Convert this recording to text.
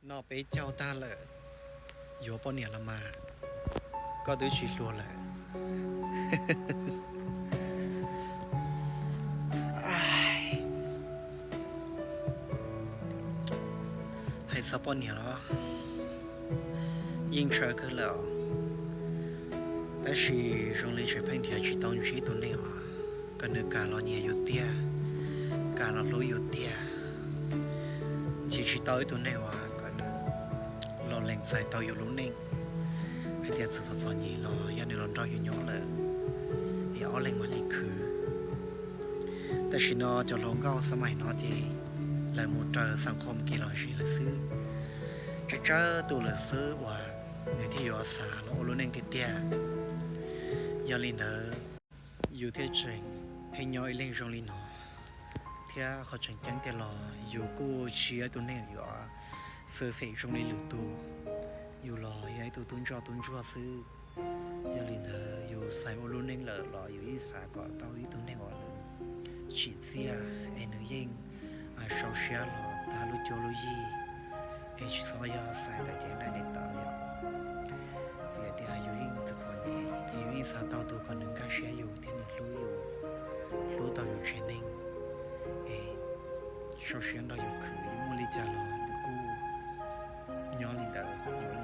Noj peb caug tag lawm, yuav poj niam los mas koj twb tsis hluas lawm. Hais txog poj niam los yeej ntshaw kawg lawm os. Tab sis zoo li tseem pheej nrhiav tsis tau ntsib tus neeg uas kom nws kam los nyiam yus tiag, kam los hlub yus tiag. Nrhiav tsis tau ib tug neeg uas kom nws los lees txais tau yus lub neej, hais tias txawm txom txom nyem los yog nws los nrog yus nyob lawm, es ob leeg mam li khwv. Tam sim no cov hluas nkauj xab mais no ces lawv mus raws xab khoom kev lom zem lawm xwb, tsawg tsawg tus lawm xwb uas nws thiaj yuav xav los ua lub neej tiag tiag. Yog li ntawd, yus thiaj tseem pheej nyob ib leeg zoo li no, thiab qhov tseem ceeb tiag los yus kuj tsis yog ib tug neeg yuav fwm fem zoo li lwm tus. Yus los yog ib tug tub ntsoj tub ntsuag xwb. Yog li ntawd yus xav ua lub neej lawm los yus yeej xav kom tau ib tug neeg uas nws tsim txiaj es nws yeej sau siab los tag lub cuab lub yig, es tsis txhob yog xaiv tau ces nqa nws tau yom. Vim tias yus yeej txom txom nyem ces yus yeej xav tau tus kom nws nkag siab yus thiab nws hlub yus, hlub tau yus tsev neeg, es sau siab nrog yus khwv, yus muaj li cas los nws kuj nyob li ntawd, yus